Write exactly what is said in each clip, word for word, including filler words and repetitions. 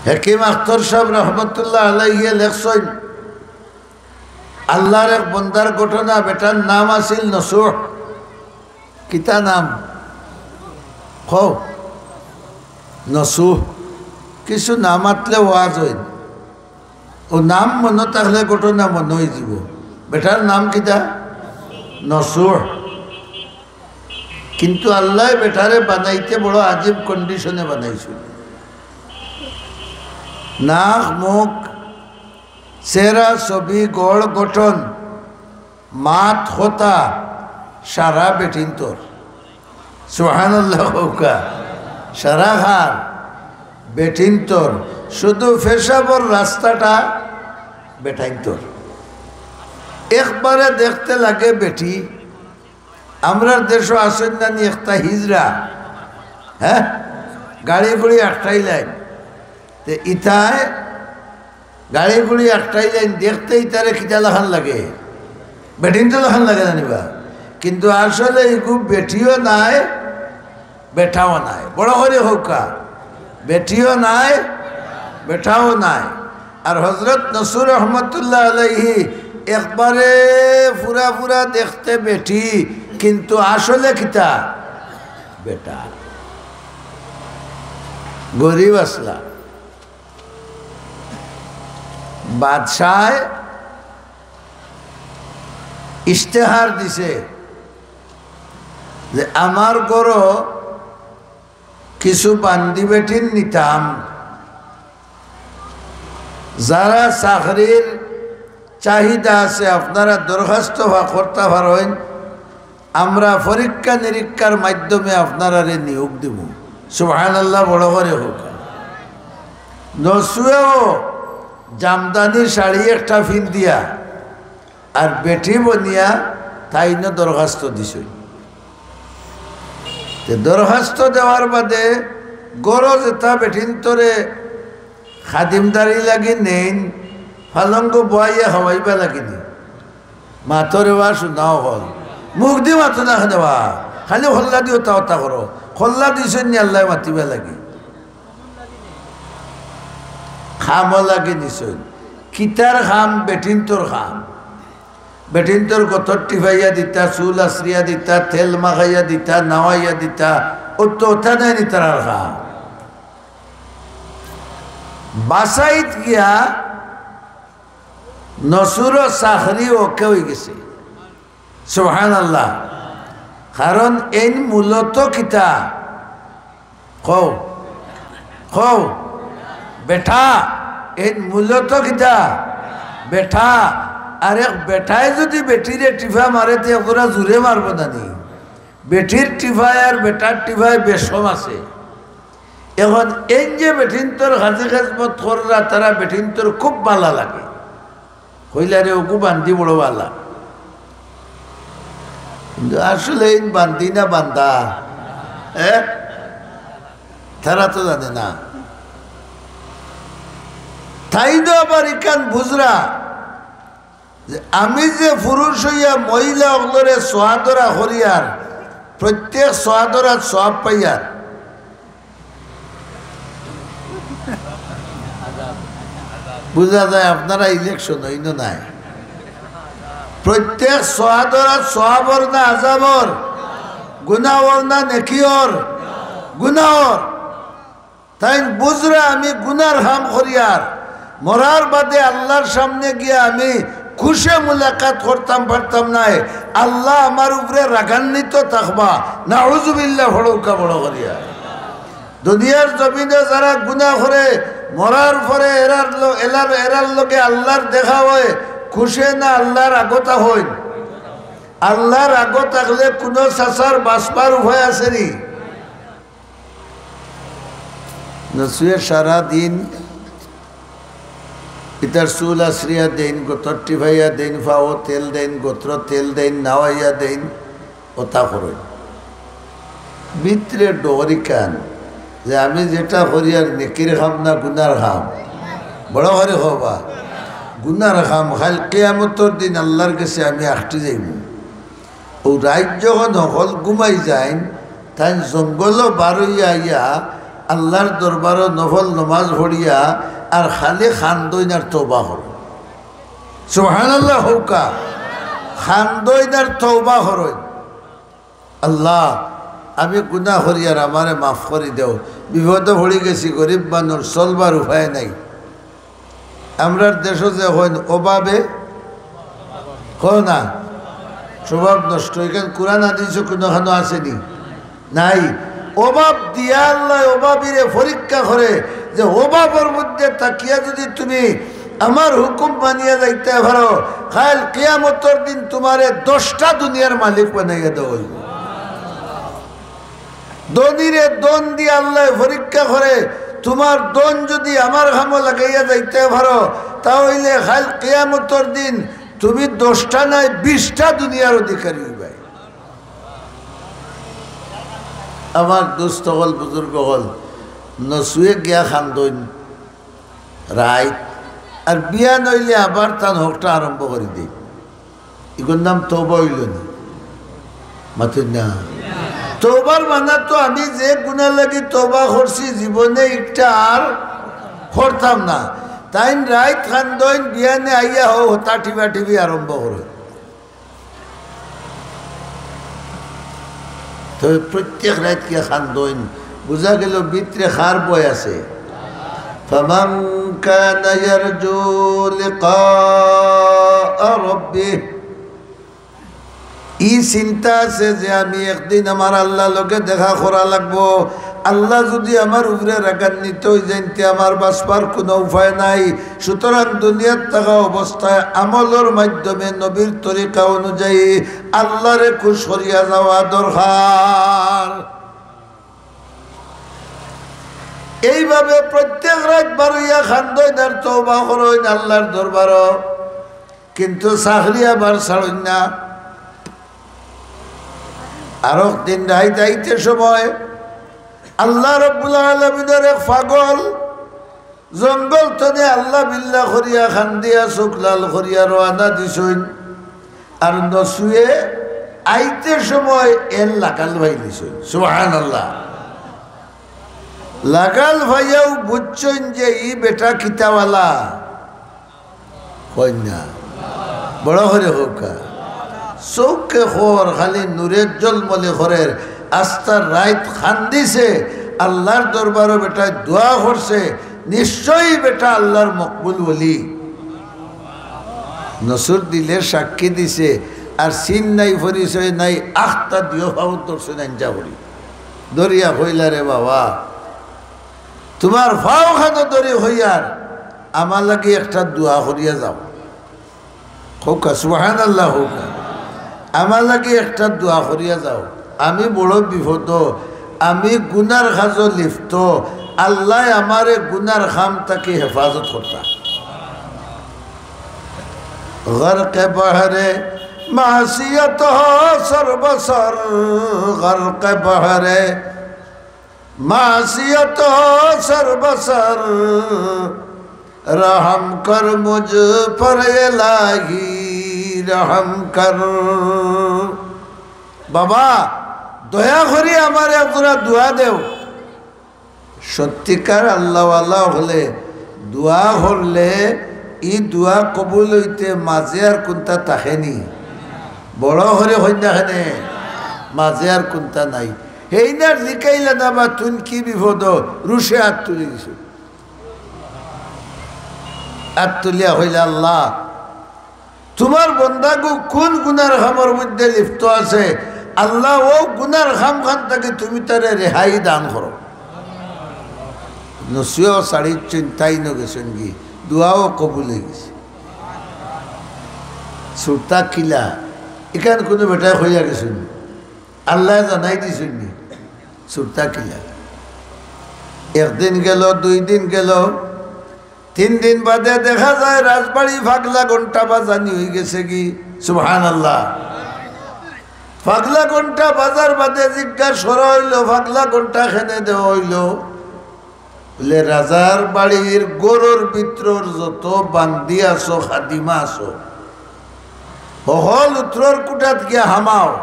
হাকিম আখতার সাব রহমতুল্লাহ আলাইহি লেখছইন, আল্লার এক বন্দার ঘটনা, বেটার নাম আছিল নসুহ। কিতা নাম? কও। নসুহ। কিছু নাম আতলে ওয়াজ অইন। অউ নাম মনো থাকলে ঘটনা মনো অইযিবো। বেটার নাম কিতা? নসুহ। কিন্তু আল্লায় বেটারে বানাইতে বড় আজীব condition-এ বানাইছইন। নাক, মুখ, চেহারা, ছবি, গড়, গঠন, মাত, কথা, সারা বেটিন্তর। সুবহানাল্লাহ কউক্কা। সারা কার? বেটিন্তর। শুধু পেশাবর রাস্তাটা বেটাইন্তর। একবারে দেখতে লাগে বেটি। আমরার দেশো আছইন না নি একটা হিজড়া, হে? গাড়ি গুড়ি আটকাইলাইন। তে ইতায় গাড়ি গুড়ি আটকাইলাইন, দেখতে ইতারে কিতা লাখান লাগে? বেটিন্তর লাখান লাগে না নি বা? কিন্তু আসলে ইগু বেটিও নায়, বেটাও নায়। বড় করি কউক্কা, বেটিও নায়, বেটাও নায়। আর হজরত নসুহ রহমতুল্লাহ আলাইহি একবারে পুরা পুরা দেখতে বেটি, কিন্তু আসলে কিতা? বেটা। গরিব আছলা। বাদশায় ইশতেহার দিছে যে আমার ঘরো কিছু বান্দি বেটিন নিতাম, যারা চাকরির চাহিদা আছে, আপনারা দরখাস্ত ফা-, করতা পারইন, আমরা পরীক্ষা নিরীক্ষার মাধ্যমে আপনারারে নিয়োগ দিমু। সুবহানাল্লাহ, বড় করি কউক্কা। নসুহেও জামদানি শাড়ি একটা পিন্দিয়া আর বেটি বনিয়া তাইনও দরখাস্ত দিছইন। তে দরখাস্ত দেওয়ার বাদে ঘরো যেতা বেটিন্তরে খাদিমদারি লাগি নেইন, পালঙ্গো বওয়াইয়া খাওয়াইবা লাগি নি। মাতরে বা হুনা অকল। মুখদি মাতো না কেনে বা? খালি কল্লাদি অতা অতা করো। কল্লা দিছইন নি আল্লায় মাতিবা লাগি? কামো লাগি নিছইন। কিতার কাম? বেটিন্তর কাম। বেটিন্তর গতর টিপাইয়া দিতা, চুল আছড়িয়া দিতা, তেল মাখাইয়া দিতা, নাওয়াইয়া দিতা, অউ তো অতা নায় নি তারার কাম। বাসাইত গিয়া নসুহর চাকরি OK অইগেছে। সুবহানাল্লাহ। কারণ এইন মূলত কিতা? কও, কও, বেটা। এইন মূলত কিতা? বেটা। আর এক বেটায় যুদি বেটিরে টিফা মারে, তে একজরা জুরে মারবো না নি? বেটির টিফায় আর বেটার টিফায় বেশকম আছে। এখন এইন যে বেটিন্তর খাজি খেজমত কররা, তারা বেটিন্তর খুব ভালা লাগে। কইলা রে, অগু বান্দি বড় ভালা। কিন্তু আসলে এইন বান্দি না বান্দা? এ? তারা তো জানে না। তাইন তো আবার ইখান বুঝরা যে আমি যে পুরুষ অইয়া মহিলা অকলরে ছোঁয়া ধরা করিয়ার, প্রত্যেক ছোঁয়া ধরাত সওয়াব পাইয়ার। বুঝা যায় আপনারা ইলেকশন অইন নাই। প্রত্যেক ছোঁয়া ধরাত সওয়াব অর না আজাব অর? গুনা অর না নেকি অর? গুনা অর। তাইন বুঝরা আমি গুনার কাম করিয়ার, মরার বাদে আল্লার সামনে গিয়া আমি খুশে মুলাকাত করতাম পারতাম নায়, আল্লা আমার উপরে রাগান্বিত থাকবা। নাউজুবিল্লাহ, ফড়ৌকা বড় করিয়া। দুনিয়ার জমিনো যারা গুনা করে, মরার পরে এরার ল-, এলার, এরার লগে আল্লার দেখা অয়, খুশে না আল্লার আগতা অইন? আল্লার আগত থাকলে কুনু চাচার বাঁচবার উপায় আছে নি? নসুয়ে সারা দিন ইতার চুল আছড়িয়া দেইন, গতর টিফাইয়া দেইন, ফাও তেল দেইন, গতর তেল দেইন, নাওয়াইয়া দেইন, অতা করইন। ভিতরে ডর ইখান যে আমি যেটা করিয়ার নেকির কাম না গুনার কাম। বড় করি কও বা, গুনার কাম। কাইল কিয়ামতর দিন আল্লার গেছে আমি আটকি যাইমু। অউ রাইত যখন হকল ঘুমাই যাইন, তাইন জঙ্গলো বার অইয়া আইয়া আল্লার দরবারো নফল নমাজ পড়িয়া আর খালি খান্দইন আর তওবা করইন। সুবহানাল্লাহ কউক্কা। খান্দইন আর তওবা করইন, "আল্লাহ, আমি গুনা করিয়ার, আমারে মাফ করি দেও, বিপদো পড়ি গেছি, গরিব মানুষ, চলবার উপায় নাই।" আমরার দেশো যে কইন অভাবে, কও না, স্বভাব নষ্ট। ইখান কুরআন হাদিসো কুনুখানো আছে নি? নাই। অভাব দিয়া আল্লায় অভাবীরে পরীক্ষা করে যে অভাবর মধ্যে থাকিয়া যুদি তুমি আমার হুকুম মানিয়া যাইতায় পারো, কাইল কিয়ামতর দিন তুমারে দশটা দুনিয়ার মালিক বানাইয়া দেওয়া অইবো। ধনীরে ধন দিয়া আল্লায় পরীক্ষা করে, তুমার ধন যুদি আমার কামো লাগাইয়া যাইতায় পারো, তা অইলে কাইল কিয়ামতর দিন তুমি দশটা নায়, বিশটা দুনিয়ার অধিকারী অইবায়। আমার দোস্ত অকল, বুজুর্গ অকল, নসুয়ে গিয়া খান্দইন রাইত, আর বিয়ান অইলে আবার তান হকটা আরম্ভ করি দেইন। ইগুর নাম তওবা অইলো নি? মাতইন না। তওবার মানা তো আমি যে গুনার লাগি তওবা করছি, জীবনে ইটা আর করতাম না। তাইন রাইত খান্দইন, বিয়ানে আইয়া হউ হতা টিপা টিপি আরম্ভ করইন। তবে প্রত্যেক রাইত গিয়া খান্দইন, বুঝা গেলো ভিতরে কার ভয় আছে। فمن كان يرجو لقاء ربه। ই চিন্তা আছে যে আমি একদিন আমার আল্লার লগে দেখা করা লাগবো। আল্লা যুদি আমার উপরে রাগান্বিত অইযাইন, তে আমার বাঁচবার কুনু উপায় নাই। সুতরাং দুনিয়াত থাকা অবস্থায় আমলর মাধ্যমে নবীর তরিকা অনুযায়ী আল্লারে খুশ করিয়া যাওয়া দরকার। এইভাবে প্রত্যেক রাইত বারইয়া খান্দইন আর তওবা করইন আল্লার দরবারো, কিন্তু চাকরি আবার ছাড়ইন না। আরক দিন রাইত আইতে সময় আল্লা রব্বুল আলামিনর এক পাগল জঙ্গল তনে আল্লা বিল্লা করিয়া খান্দিয়া চউখ লাল করিয়া রওয়ানা দিছইন। আর নসুয়ে আইতে সময় এন লাগাল পাইলিছইন। সুবহানাল্লাহ। লাগাল পাইয়াউ বুঝছইন যে ই বেটা কিতাওয়ালা। কইন না। বড় করি কউক্কা। চউখে খর, খালি নূরে জলমলে খরের। আস্তা রাইত খান্দিছে, আল্লার দরবারো বেটায় দোয়া করছে, নিশ্চয়ই বেটা আল্লার মকবুল ওলি। নসুর দিলে সাক্ষী দিছে, আর চিন নাই, পরিচয় নাই, আখতা দিও ফাউত ধরছইন আঞ্জা করি। ধরিয়া কইলা, "রে বাবা, তুমার ফাও খানো ধরি কইয়ার, আমার লাগি একটা দোয়া করিয়া যাও।" কউক্কা, সুবহানাল্লাহ কউক্কা। আমার লাগি একটা দোয়া করিয়া যাও, আমি বড় বিপদো, আমি গুনার কাজো লিপ্ত, আল্লায় আমারে গুনার কাম থাকি হেফাজত করতা। غرق بحر معصیت ہو سر بسر، غرق بحر معصیت ہو سر بسر، رحم کر مجھ پر الٰہی رحم کر۔ বাবা, দয়া করি আমারে একজোড়া দোয়া দেও। সত্যিকার আল্লাওয়ালা অকলে দোয়া করলে ই দোয়া কবুল অইতে মাঝে আর কুন্তা থাকে নি? বড় করি কইন না কেনে, মাঝে আর কুন্তা নাই। হেইনার জিকাইলা না বা তুইন কি বিপদ, রুশে আত তুলি দিছইন। আত তুলিয়া কইলা, "আল্লা, তুমার বন্দাগু কুন গুনার কামর মধ্যে লিপ্ত আছে, আল্লা, অউ গুনার কাম খান থাকি তুমি তারে রেহাই দান করো।" নসুয়েও ছাড়িছইন, তাইনও গেছইন গি, দোয়াও কবুল অইগেছে। সুরতা কিলা, ইখান কুনু বেটায় কইয়া গেছইন নি? আল্লায় জানাই দিছইন নি? সুরতা কিলা। একদিন গেল, দুই দিন গেল, তিন দিন বাদে দেখা যায় রাজবাড়ি পাগলা ঘন্টা বাজানি অইগেছে গি। সুবহানাল্লাহ। পাগলা ঘন্টা বাজার বাদে জিজ্ঞাস করা অইলো, "পাগলা ঘন্টা কেনে দেওয়া অইলো?" বলে, "রাজার বাড়ির ঘরর ভিতরর যত বান্দি আছো, খাদিমা আছো, হকল উত্তরর কুঠাত গিয়া হামাও।"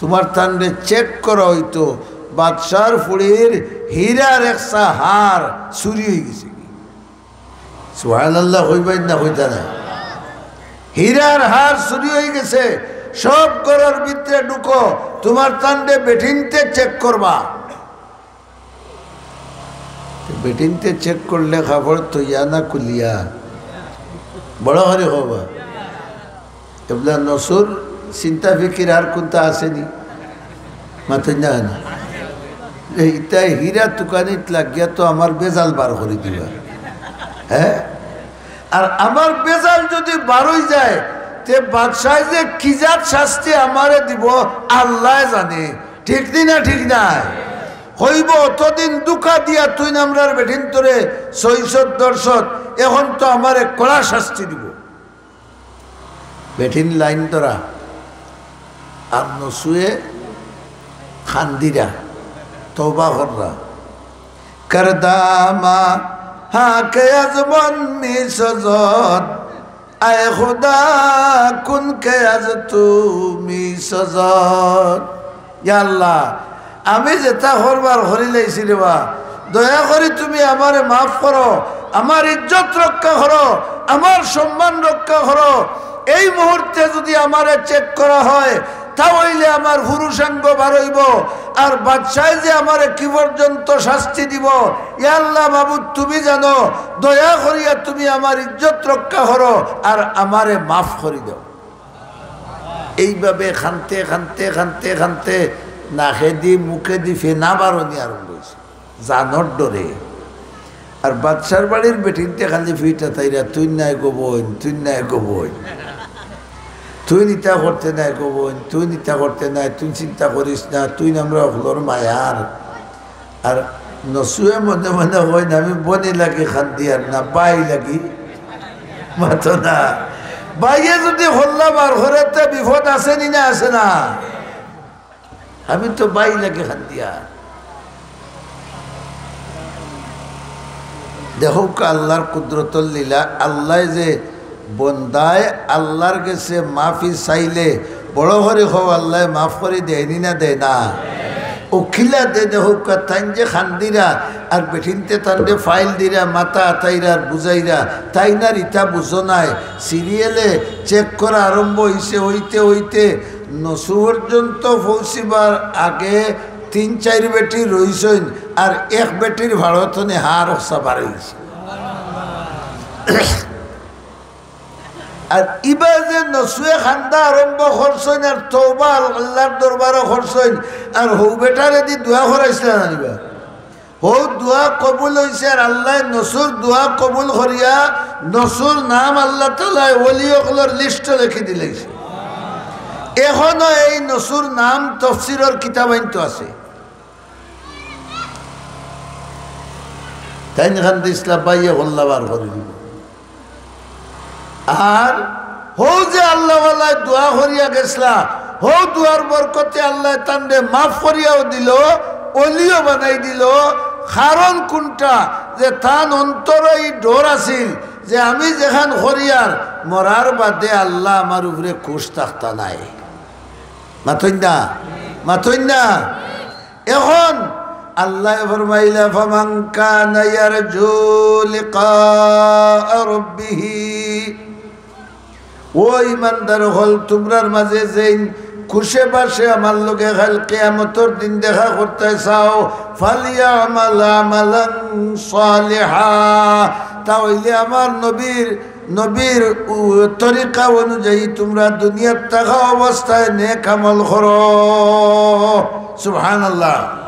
তুমার তানরে চেক করা অইতো, বাদশার ফুড়ির হীরার একটা হার চুরি অইগেছে। সুবহানাল্লাহ কইবা না কইতা না? হীরার হার চুরি অইগেছে। সব ঘরর ভিতরে ঢুকো, তুমার তানরে বেটিন্তে চেক করবা। বেটিন্তে চেক করলে কাপড় থইয়া না খুলিয়া? বড় করি কইবা। এবলা নসুর চিন্তা ফিকির আর কুন্তা আছে নি? মাতইন না কেনে? ইতা হীরা তুকানিত লাগিয়া তো আমার বেজাল বার করি দিবা। হ্যাঁ? আর আমার বেজাল যুদি বার অই যায়, তে বাদশায় যে কি জাত শাস্তি আমারে দিবো আল্লায় জানে। ঠিক নি না? ঠিক নায়? কইবো, অতদিন ধুকা দিয়া তুইন আমরার বেটিন্তরে ছইশত দর্শত, এখন তো আমারে কড়া শাস্তি দিবো। বেটিন লাইন ধরা, আর নসুয়ে কান্দিরা, তওবা কররা। کردہ ما ہاں کہ از من می‌سوزد، اے خدا کن کہ از تو می‌سوزد۔ ইয়া আল্লাহ, আমি যেতা করবার করিলাইছি রেবা, দয়া করি তুমি আমারে মাফ করো, আমার ইজ্জত রক্ষা করো, আমার সম্মান রক্ষা করো। এই মুহূর্তে যুদি আমারে চেক করা হয়, তা অইলে আমার পুরুষাঙ্গ বার অইবো, আর বাদশায় যে আমারে কি পর্যন্ত শাস্তি দিবো, ইয়া আল্লাহ মাবুদ, তুমি জানো, দয়া করিয়া তুমি আমার ইজ্জত রক্ষা করো আর আমারে মাফ করি দেও। এইভাবে কানতে কানতে কানতে কানতে নাকেদি মুখেদি ফেনা বারনি আরম্ভ অইছে, জানর ডরে। আর বাদশার বাড়ির বেটিন্তে খালি ফিটা তাইরা, "তুইন নায় গো বইন, তুইন নায় গো বইন, তুইন ইতা করতে নায় গো বইন, তুইন ইতা করতে নায়, তুইন চিন্তা করিস না, তুইন আমরা অকলর মায়ার।" আর নসুয়ে মনে মনে কইন, "আমি বইন লাগি কান্দিয়ার না, ভাই লাগি।" মাতো না। ভাইয়ে যুদি কল্লা বার করে, তে বিপদ আছে নি না, আছে না? আমি তো ভাই লাগি কান্দিয়ার। দেখউক্কা আল্লার কুদরতর লীলা, আল্লায় যে বন্দায় আল্লার গেছে মাফি চাইলে, বড় করি কও, আল্লায় মাফ করি দেয় নি না দেয় না? অউ কিলা দেয় দেখউক্কা, তাইন যে কান্দিরা আর বেটিন্তে তানরে ফাইল দিরা, মাথা আতাইরা আর বুঝাইরা, তাইন আর ইতা বুঝো নায়। সিরিয়ালে চেক করা আরম্ভ অইছে, অইতে অইতে নসু পর্যন্ত পৌঁছিবার আগে তিন চাইর বেটি রইছইন, আর এক বেটির ভাড়া থনে হার অকসা বার অইছে। আর ইবা যে নসুয়ে কান্দা আরম্ভ করছইন আর তওবা আল্লার দরবারো করছইন, আর হউ বেটারেদি দোয়া করাইছলা না নি বা? হউ দোয়া কবুল অইছে, আর আল্লায় নসুর দোয়া কবুল করিয়া নসুর নাম আল্লাহ তাআলায় ওলি অকলর লিস্টো লেখি দিলাইছে। এখনো এই নসুর নাম তফসিরর কিতাবাইন্তো আছে। তাইন কান্দিছলা, ভাইয়ে কল্লা বার করি দিবো। আর হউ যে আল্লাহওয়ালায় দোয়া করিয়া গেছলা, হউ দোয়ার বরকতে আল্লায় তানরে মাফ করিয়াও দিলো, ওলিও বানাই দিলো। কারণ কুনটা? যে তান অন্তরো ই ডর আছিল যে আমি যেখান করিয়ার, মরার বাদে আল্লাহ আমার উপরে খুশ থাকতা নায়। মাতইন না, মাতইন না। এখন আল্লায় ফরমাইলা, "ফামান কানা ইয়ারজু লিকা রাব্বিহি।" ও ইমানদার অকল, তুমরার মাঝে যেইন খুশে বাসে আমার লগে কাইল কিয়ামতর দিন দেখা করতায় চাও, "ফালইয়ামাল আমালান সালিহা।" তা অইলে আমার নবীর নবীর উ-, তরিকা অনুযায়ী তুমরা দুনিয়াত থাকা অবস্থায় নেক আমল করো। সুবহানাল্লাহ।